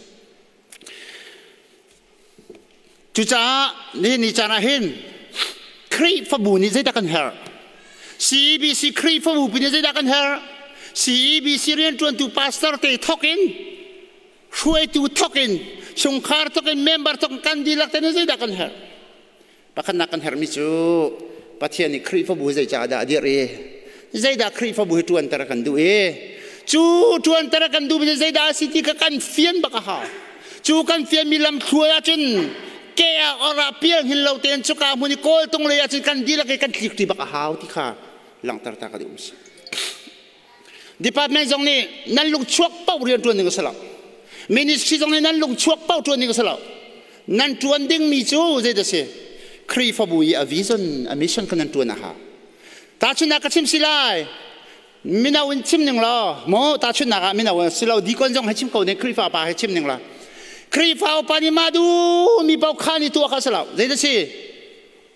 Cucaah nihin ni caan ah hin Khrihfabu nih zeidah kan herh? CEBC Khrihfabu pi nih zeidah kan herh? CEBC rianṭuantu pastor te thawk in hruaitu thawk in chungkhar thawk in member thawk in kan dihlak te nih zeidah kan herh? Pakhatnak kan herhmi cu Pathian nih Khrihfabu hi zeicah dah a dirh i zeidah Khrihfabu hi ṭuanter a kan duh i cu ṭuanter a kan duhmi cu zeidah a si ti kha kan fian bak a hau. Cu kan fianmi lamthluai ahcun ke ah or ah pial hin lo tein cuka hmun i kawltung lei ahcun kan dihlak i kan tlikṭi bak a hau ti kha langhter ta ka duh si. Department zong nih nan lungchuak paoh rian ṭuan ding a si lo. Ministry zong nih nan lungchuak paoh ṭuan ding a si lo. Nan ṭuan dingmi cu zeidah si? Khrihfabu i a vision, a mission kha nan ṭuan a hau. Tahchunhnak ka chim si lai. Mino in chim ning law, maw tahchunhnak ah mino si lo dikon zong he chim ko ne Khrihfa pa he chim ning la. Khrihfa upa nih mah du mi paoh kha nih tuah kha si lo. Zei si?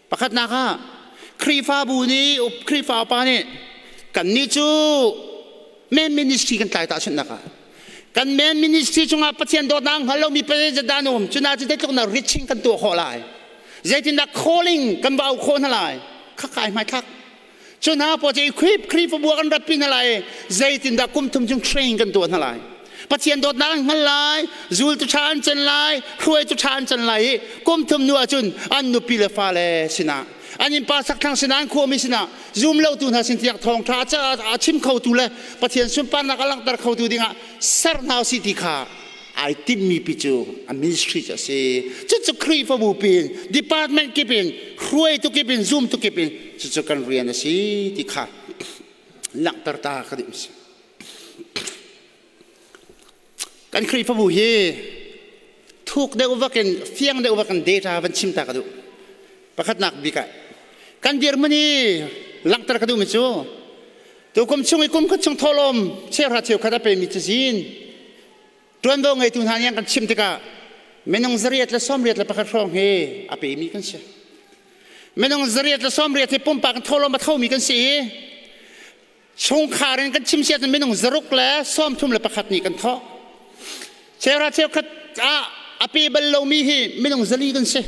Pakhatnak ah Khrihfabu nih Khrihfa upa nih kannih cu men ministry kan tlai tahchunhnak ah kan men ministry chungah Pathian dawtnak hngal lomi zedah an um cuna cu zeitluk na reaching kan tuah khawh lai zeitindah calling kan va au khawh hna lai kha kai hmaithlak cu hna pawl cu equip Khrihfabu ah kan ratpi hna lai zeitindah kum thum chung train kan tuah hna lai Pathian dawtnak an hngal lai zultu ṭha an can lai hruaitu ṭha an can lai i kum thum hnu ahcun an nupi le fale sinah an innpa sakthlang sinah an khuami sinah zum lotu hna sin tiang thawngṭha a chim khotu le Pathian sunparnak a langhter khotu dingah ser hna usih ti kha ai timmi pi cu a ministry cu a si. Cucu Khrihfabu pin department kip in hruaitu kip in zumtu kip in cucu kan rian a si ti kha langhter ta ka duh si. Kan Khrihfabu hi thuk deuh vak in fiang deuh vak in data van chim ta ka duh. Pakhatnak bik ah kan dirhmun hi langhter ka duhmi cu tukum chung i kum khat chung thawhlawm cheuhra cheukhat a pemi cazin ṭuanvo ngeitu hna nih an kan chimh tikah minung 881 hrawng hi a pemi kan si. Minung 880 hi pumpak in thawhlawm a thomi kan si i chungkhar in kan chim si ahcun minung 631 nih kan thawh. Cheuhra cheukhat ah a pe bal lomi hi minung 400 kan si.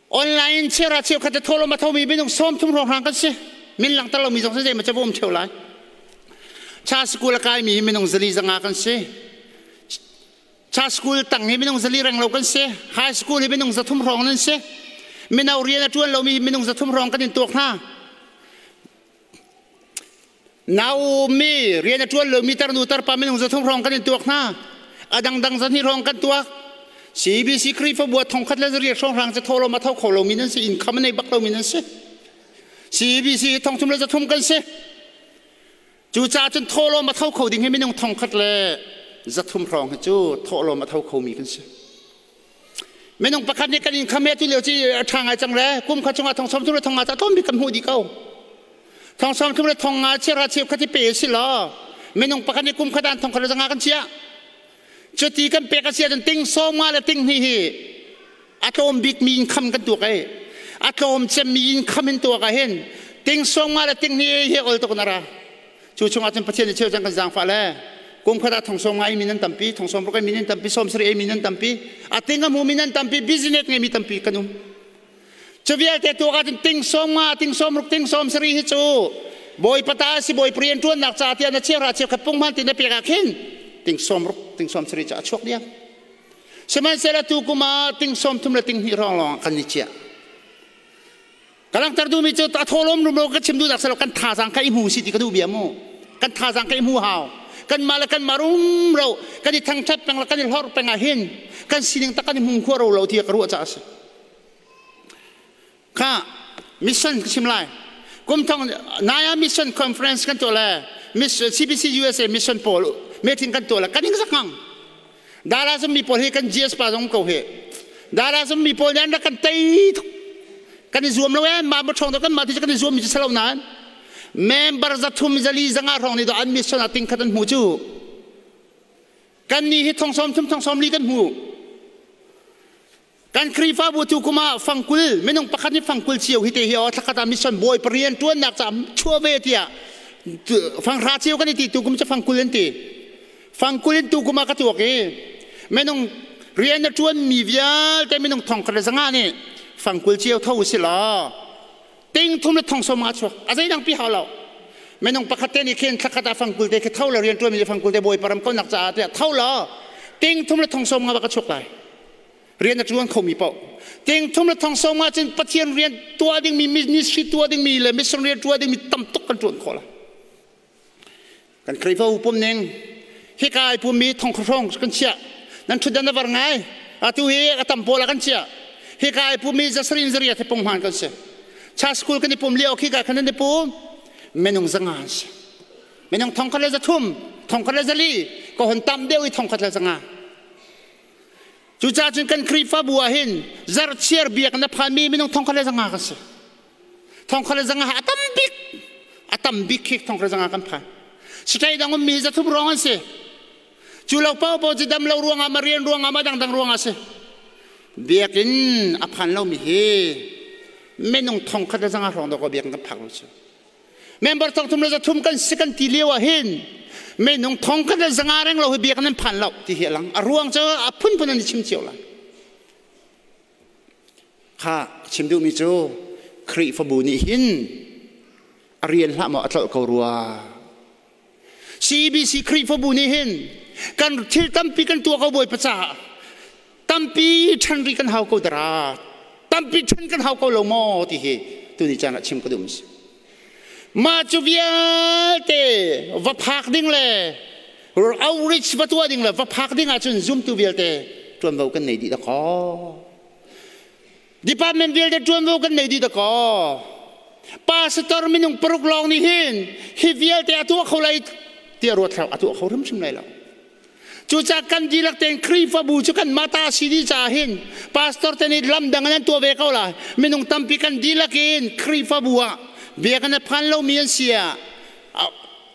Online chera cheukhat le thawlawm a thomi minung 30 hrawnghrang kan si. Min langhter lomi zong si zeimaw cabu um theu lai. Cha school a kaimi hi minung 400 kan si. Cha school tang hi minung 400 reng lo kan si. High school hi minung 300 hrawng nan si. Mino rian a ṭuan lomi minung 300 hrawng kan in tuak hna. Naomi rian a ṭuan lomi tarnu tarpa minung 300 hrawng kan in tuak hna. A dangdang 200 hrawng kan tuak. CBC Khrihfabu ah 1800 hrawnghrang cu thawhlawm a tho kho lomi nan si, income a nei bak lomi nan si. CBC 3300 kan si. Cucaah cun thawhlawm a tho kho ding hi minung 1300 hrawng hi cu thawhlawm a tho khomi kan si. Minung pakhat nih kan income he tu lio ci a ṭha ngai cang le kum khat chungah thong sawm thum le thong nga ca tlawm bik kan hmuh dih ko. Thong sawm thum le thong nga chiara cheu khat i pe si law minung pakhat nih kum khat an thong khat le zanga kan chiah. Cuti kan pek a si ahcun ting sawm nga le ting hnih hi a tlawm bik mi income kan tuak ei. A tlawm cem mi income in tuak ah hin ting sawm nga le ting hnih hi ol tuk na ra. Cu chungah cun Pathian nih cheu cang kan zaangfah le kum khat ah thong sawm nga mi nan tampi, thong sawm ruk mi nan tampi, sawm sarih mi nan tampi, a ting a hmu mi nan tampi, business ngei mi tampi kan um. Cu vialte tuak ah cun ting sawm nga, ting sawm ruk, ting sawm sarih hi cu bawipa ta si bawi rian ṭuannak ca tiah na chiahra chiakhat punghman ti na pek ah khin ting sawm ruk, ting sawm sarih cu a chuak diam. Sihmanhsehlaw tu kum ah ting sawm thum le ting hnih hrawng lawng kan i chiah. Ka langhter duhmi cu a thawlawm rumro ka chim duhnak silo kan thazaang kha i hmu si ti ka duh bia mu. Kan thazaang kha i hmu hau. Kanmah le kanmah rumro kan i thangṭhat peng le kan i hlorh peng ah hin kan sining tak kan i hmu khua ro lo ti ka ruah caah a si. Kha mission ka chim lai. Kum thong naya mission conference kan tuah le CBC USA mission pawl meeting kan tuah le kan ing zak ngang. Dara zum mi pawl hi kan GS pa zong ko hi. Dara zum mi pawl nih an rak kan tei kan i zuam lo ee mah ma ṭhawng kan mah ti kan i zuam mi cu salo nain member 300 400 500 hrawng nih an mission ah ting khat an hmu cu kan ni hi thong sawm thum thong sawm li kan hmu kan Khrihfabu tu kum ah fangkul minung pakhat nih fangkul cio hi te hi aw thlakhat ah mission bawi parian ṭuannak ca chua ve tiah fanghra cio kan i ti tu kum cu fangkul an ti fangkul in tu kum ah ka tuak i minung rian a ṭuan mi vialte minung 1500 nih fangkul cio tho si law ting thum le thong som nga chuak a zeidang pi hau lo minung pakhat te nih khin thlakhat ah fangkul te khi tho la rian ṭuan mi fangkul te bawi param ko nak caah tiah tho law ting thum le thong som nga ba ka chuak lai rian a ṭuan khomi paoh ting thum le thong som ah cun Pathian rian tuah dingmi ministry tuah dingmi le mission rian tuah dingmi tam tuk kan ṭuan khawh lai kan Khrihfabu pum ning hika ai pummi thong hrawng kan chiah nan ṭhutdan a var ngai atu hi a tam pawl ah kan chiah hika ai pummi zasarin zariat he pung hmaan kan si cha school kan i pum lio khika khan an i pum minung 500 an si minung 1300 1400 ko hon tam deuh i 1500. Cucaah cun kan Khrihfabu ah hin zarhchiar biak na phanmi minung 1500 kan si. 1500 a tam bik. A tam bik khi thong khat zanga kan phan. State dang ummi 300 ruang an si. Cu lo pau pau cu dam lo ruangah ma rian ruangah ma dangdang ruangah si. Biakinn a phan lomi hi minung 1,000 le 500 hrawng dawkaw biakinn kan phak lo cu. Member 3,300 kan si kan ti lio ah hin minung 1,500 reng lo hi biakinn an phan lo ti hi a lang. A ruang cu a phunphun an i chim cio lai. Kha chim duhmi cu Khrihfabu nih hin a rian hlah maw a tlolh ko rua. CBC Khrihfabu nih hin kan thil tampi kan tuah ko Bawipa caah tampi ṭhan rih kan hau ko dara tampi ṭhan kan hau ko lo maw ti hi tuni caan ah chim ka duh si. Mah cu vialte va phak ding le outreach va tuah ding le va phak ding ahcun zumtu vialte ṭuanvo kan nei dih dakaw. Department vialte ṭuanvo kan nei dih dakaw. Pastor minung paruk lawng nih hin hi vialte a tuah kho lai tiah ruat hlah, a tuah kho hrimhrim lai lo. Cucaah kan dihlak tein Khrihfabu cu kan mata si dih caah hin pastor te nih lam dang in an tuah ve ko lai. Minung tampi kan dihlak in Khrihfabu ah biakinn a phan lomi an si ah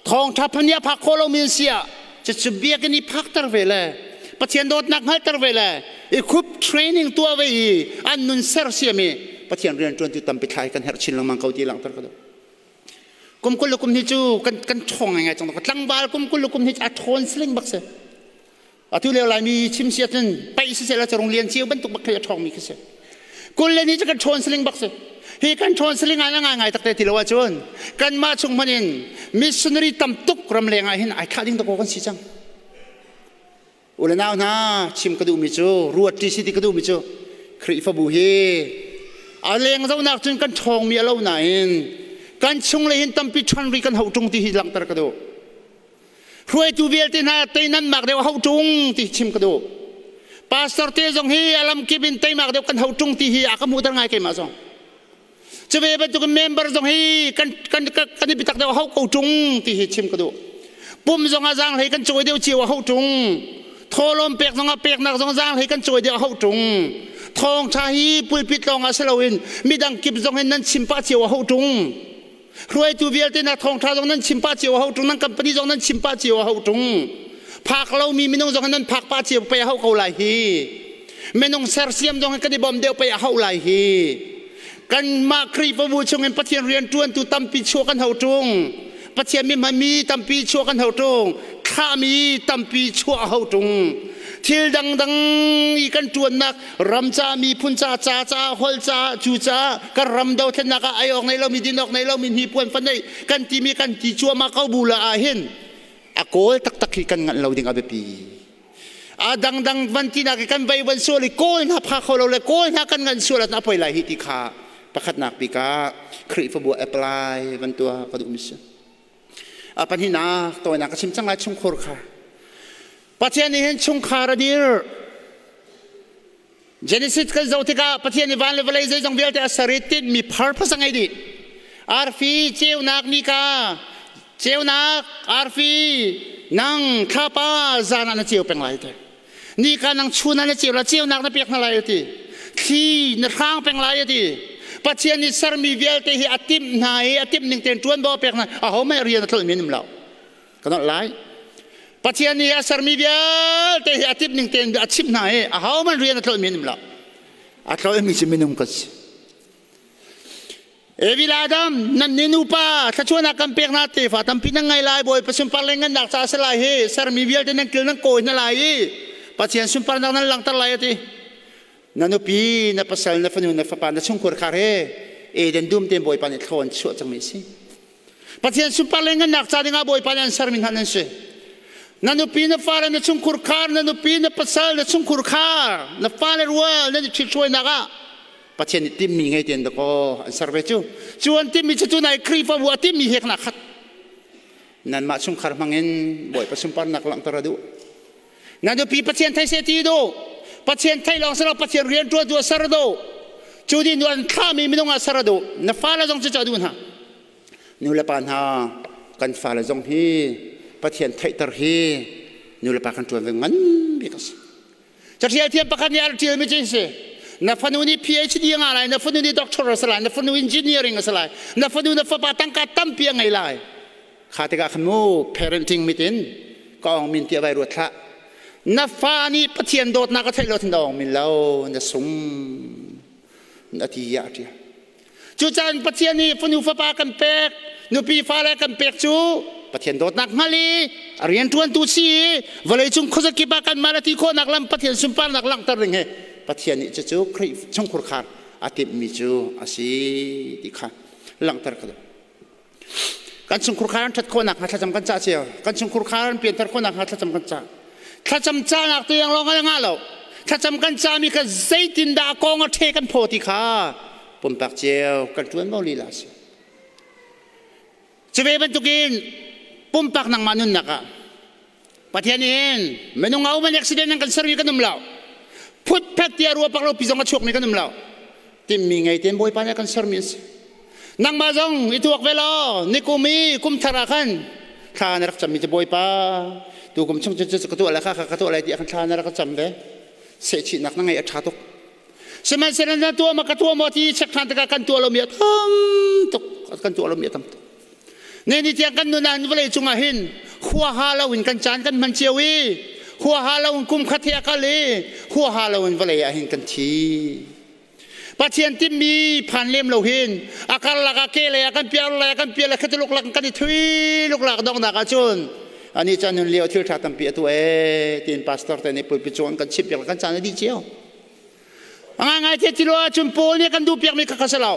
thawngṭha phun nih a phak khawh lomi an si ah cucu biakinn i phakter ve le Pathian dawtnak hngalhter ve le equip training tuah ve i an nun sersiam i Pathian rianṭuantu tampi thlai kan herh chin lengmang ko ti langhter ka duh. Kum 20 le kum hnih cu kan kan ṭhawng ngaingai cang. Tlangval kum 20 le kum hnih cu a ṭhawn siling bak si. Atu lio Laimi chim si ahcun paih siseh la carung lian cio bantuk bak khi a ṭhawngmi khi si. 20 le ni cu kan ṭhawn siling bak si. Hi kan ṭhawn siling ah na ngaingai takte ti lo ahcun kanmah chung hmanh in missionary tam tuk ramleng ah hin ai thlah ding dakaw kan si cang. U le nau hna, chim ka duhmi cu, ruat ṭi si ti ka duhmi cu, Khrihfabu hi a leng zohnak cun kan ṭhawngmi a lo nain kan chung le hin tampi ṭhan rih kan hauh ṭung ti hi langhter ka duh. Hruaitu vialte hna tei nan mak deuh hauh ṭung ti chim ka duh. Pastor te zong hi a lamkip in teimak deuh kan hauh ṭung ti hi a ka hmuhter ngai keimah zong. Cu ve bantuk member zong hi kan kan kan i biatak deuh hau ko ṭung ti hi chim ka duh. Pum zong ah zaanghlei kan cawi deuh cio a hau ṭung. Thawlawm pek zong ah peknak zong zaanghlei kan cawi deuh a hau ṭung. Thawngṭha hi pulpit lawng ah si loin midang kip zong hin nan chim pah cio a hau ṭung. Hruaitu vialte na thawngṭha zong nan chim pah cio a hau ṭung. Nan company zong nan chim pah cio a hau ṭung. Phak lomi minung zong hin nan phak pah cio pei a hau ko lai hi. Minung sersiam zong hin kan i bawm deuh pei a hau lai hi. Kanmah Khrihfabu chungin Pathian rianṭuantu tampi chuah kan hau ṭung. Pathian mi hmanmi tampi chuah kan hau ṭung. Thlahmi tampi chuah a hau ṭung. Thil dangdang i kan ṭuannak ram ca, miphun ca, ca ca, holh ca, cu ca, kan ram dothlennak ah ei awk nei lomi, din awk nei lomi, hnipuan fa nei kan timi kan ti cuahmah ko bu la ah hin a kawl taktak hi kan nganh lo ding a biapi. A dangdang van tinak i kan vei van sual i kawl hna pha kho lo le kawl hna kan ngan sual ah poi lai hi ti kha pakhatnak bik ah Khrihfabu apply van tuah ka duh mi si. A pahnihnak tawinak ka chim cang lai chungkhur kha. Pathian nih hin chungkhar a dir. Genesis kan zoh tikah Pathian nih van le vawlei zeizong vialte a ser i tinhmi purpose a ngei dih. Arfi ceunak nika ceunak arfi nang thlapa zan ah na ceu peng lai ti. Nika nang chun ah na ceu la ceunak na pek hna lai ti. Thli na hrang peng lai ti. Pathian nih sermi vialte hi a timh hna i a timh ning tein ṭuanvo a pek hna. Aho mah rian a tlolh mi an um lo. Kan holh lai. Pathian nih a sermi vialte hi a timh ning tein a chimh hna i ahohmanh rian a tlolhmi an um lo. A tlolhmi cu minung kan si. Evi le Adam, nan ni nupa thluachuahnak kan pek hna tefa tampi nan ngei lai Bawipa sunpar le ngannak ca a si lai hi sermi vialte nan kil nan kawi hna lai i Pathian sunparnak nan langhter lai a ti. Na nupi, na pasal, na fanu, na fapa, na chungkhur khar he Eden dum tein Bawipa nih thlaw an chuah cangmi a si. Pathian sunpar le ngannak ca dingah Bawipa nih an sermi hna nan si. Na nupi, na fale, na chungkhur khar, na nupi, na pasal, na chungkhur khar, na fale rual nan i ṭhithruainak ah Pathian nih timmi ngei tein dakaw an ser ve cu. Cu an timmi cu tunai Khrihfabu a timmi he kana khat. Nanmah chungkhar hmangin Bawipa sunparnak langhter a duh. Na nupi Pathian thei seh ti duh. Pathian thei lawng si lo Pathian rian ṭuantu a ser duh. Cu dih nu an thlahmi minung ah ser a duh. Na fale zong cu a duh hna. Nu le pa hna kan fale zong hi Pathian theihter hi nu le pa kan ṭuan ve ngan bik a si. Caṭial thiam pakhat nih a ṭialmi cu si. Na fanu nih PhD a ngah lai, na fanu nih doctor a si lai, na fanu engineering a si lai, na fanu na fapa tangka tampi a ngei lai. Kha tikah khan mu parenting mit in ka ong min ti a vai ruat hlah. Na fa nih Pathian dawtnak a theih lo thin ong min lo na sung na ti ya tia. Cucaah Pathian nih fanu fapa kan pek, nupi fale kan pek cu Pathian dawtnak hngal i a rianṭuantu si i vawleicung khuazakip ah kanmah le ti khawhnak lam Pathian sunparnak langhter ding hi Pathian nih cucu Khrih chungkhur khar a timhmi cu a si ti kha langhter ka duh. Kan chungkhur khar an ṭhat khawhnak hnga thlacam kan cah cio. Kan chungkhur khar an pianthar khawhnak hnga thlacam kan cah. Thlacam cahnak tiang lawng a ngah lo. Thlacam kan cahmi kha zeitindah a kong a ṭhe kan phaw ti kha pumpak cio kan ṭuanvo lila a si. Cu ve bantukin pumpak nangmah nunnak ah Pathian in minung a um an accident an kan sermi kan um lo. Phutphet tiah rua pak lo pi zong a chuakmi kan um lo. Timmi ngei tein Bawipa nih a kan sermi an si. Nangmah zong i tuak ve law nikum i kum thar ah khan thla na rak cammi cu Bawipa tu kum chung cu ka tuah lai kha ka tuah lai ti ah khan thla na rak cam ve. Sehchihnak na ngeih a ṭha tuk. Sihmanhsehlaw na tuah ma ka tuah maw ti check ṭhan tikah kan tuah lomi a tam tuk kan tuah lomi a tam tuk. Ne ni tiang kan nun ah vawlei cungah hin huaha loin kan caan kan hman cio i huaha loin kum khat he a kal i huaha loin vawlei ah hin kan thi. Pathian timmi phan lem lo hin a karlak ah ke lei ah kan piar lei ah kan piar le khataluk lak kan i thui luklak donghnak ahcun ani caan nun lio thil ṭha tampi a tu ee tiin pastor te nih pulpit cung an kan chimh piak kan caan a dih cio. A ngaingai te ti lo ahcun Paul nih kan duh piakmi kha kha si lo.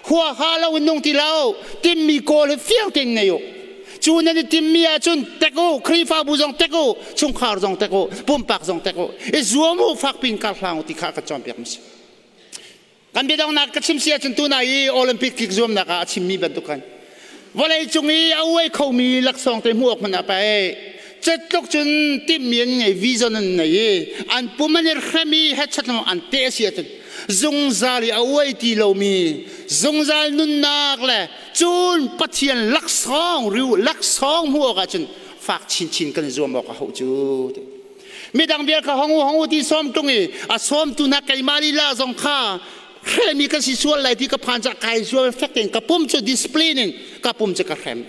Huaha lo in nung ti lo. Timmi kawl hi fiang tein ngei u. Cu nan i timmi ahcun tek u, Khrihfabu zong tek u, chungkhar zong tek u, pumpak zong tek u. I zuam u, fakpi in kar hlang u ti kha kan cawnpiak mi si. Kan biadonghnak ka chim si ahcun tuna i Olympic tlik zuamnak ah a chimmi bantuk khan vawlei cung i a uai khomi laksawng te hmuh awk hmanh ah pei cetluk cun timhmi an ngei vision an ngei i an pum an i hrem i hetchat lengmang an teh a si ahcun zungzal i a uai ti lomi zungzal nunnak le cun Pathian laksawng riu laksawng hmuh awk ahcun fak chinchin kan i zuam awk a hauh cu midang vial kha hong u hong u ti sawm tung i a sawmtu hna keimah lila zong kha hremi kan si sual lai ti ka phan ca kai sual fek tein ka pum cu discipline in ka pum cu ka hrem.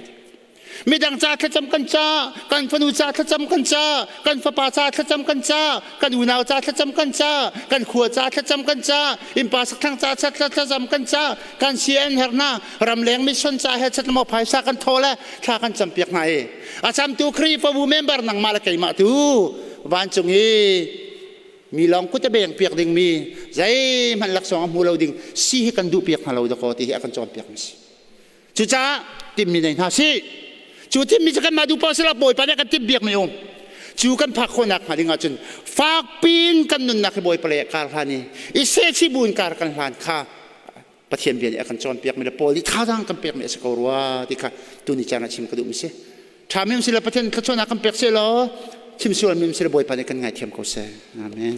Midang ca thlacam kan ca, kan fanu ca thlacam kan ca, kan fapa ca thlacam kan ca, kan unau ca thlacam kan ca, kan khua ca thlacam kan ca, innpa sakthlang ca thlacam kan ca, kan CN her hna ramleng mission ca he chatmo phaisa kan thaw le thla kan campiak hna i a camtu Khrihfabu member nangmah le keimah tu vancung i mi lawng kut a beng piak ding mi zeihmanh laksawng a hmu lo ding si hi kan duh piak hna lo dakaw ti hi a kan cawnpiak mi si. Cucaah timmi nei hna si. Cu timmi cu kanmah duh paoh sila Bawipa nih a kan timh biak mi um. Cu kan phak khawhnak hnga ding ahcun fakpi in kan nunnak hi Bawipa lei ah kar hlan i i sehchih bu in kar kan hlan kha Pathian bia nih a kan cawnpiak mi le Paul nih thazaang kan pek mi a si ko rua ti kha tuni caan ah chim ka duh mi si. Ṭha mi um sila Pathian thluachuahnak kan pek seh law chim sual mi um sila Bawipa nih kan ngaithiam ko seh. Amen.